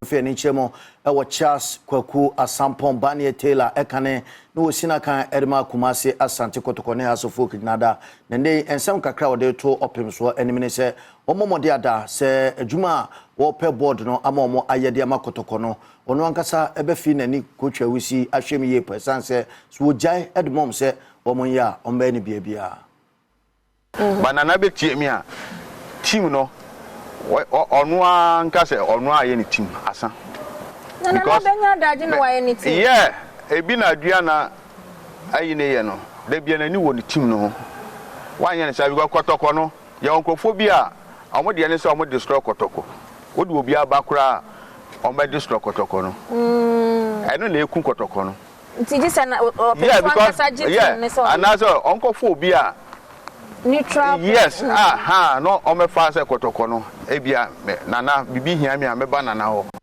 Afei ani kyerɛ mu wɔ Charles Kwaku Asampong Barnier Taylor ɛkane na wɔsi n'akan de ma Kumasi Asante Kotoko ne Hearts of Oak gyinada. Na nnɛ yi nsɛm kakra a wɔde reto ɔpem soɔ anim ne sɛ wɔmmɔ mmɔden ada sɛ adwuma a wɔrepɛ board no ama wɔn ayɛ de ama Kotoko no ɔno ankasa bɛfi n'ani kotwa wusi ahwɛ mu yie pa ɛsiane sɛ sɛ wɔgyae de ma wɔn sɛ wɔnyɛ a wɔbɛyɛ no biabiara. But Nana bɛtie me a, team no ɔno ara nka sɛ ɔno ara ayɛ ne team asa. Na Nana bɛnya adagye na wayɛ ne team. Yeah, ebi na Aduana ayi ne yɛ no, da bia n'ani wɔ ne team no ho. Wanyɛ no saa because kɔtɔkɔ no, yɛwɔ nkurɔfoɔ bi a wɔn deɛ ne sɛ wɔn destroy kɔtɔkɔ. Wode obi aba koraa a, wɔn bɛ destroy kɔtɔkɔ no. Ɛno na eku kɔtɔkɔ no. Nti gye sɛ na ɔpemfo ankasa gye tom ne sɛ ɔyɛ. Anaasɛ ɔnkɔfa obi a. Neutral person. Yes, aha, na ɔmmɛfa sɛ kɔtɔkɔ no, ebia nana, biribi hia me a, mɛba nana hɔ.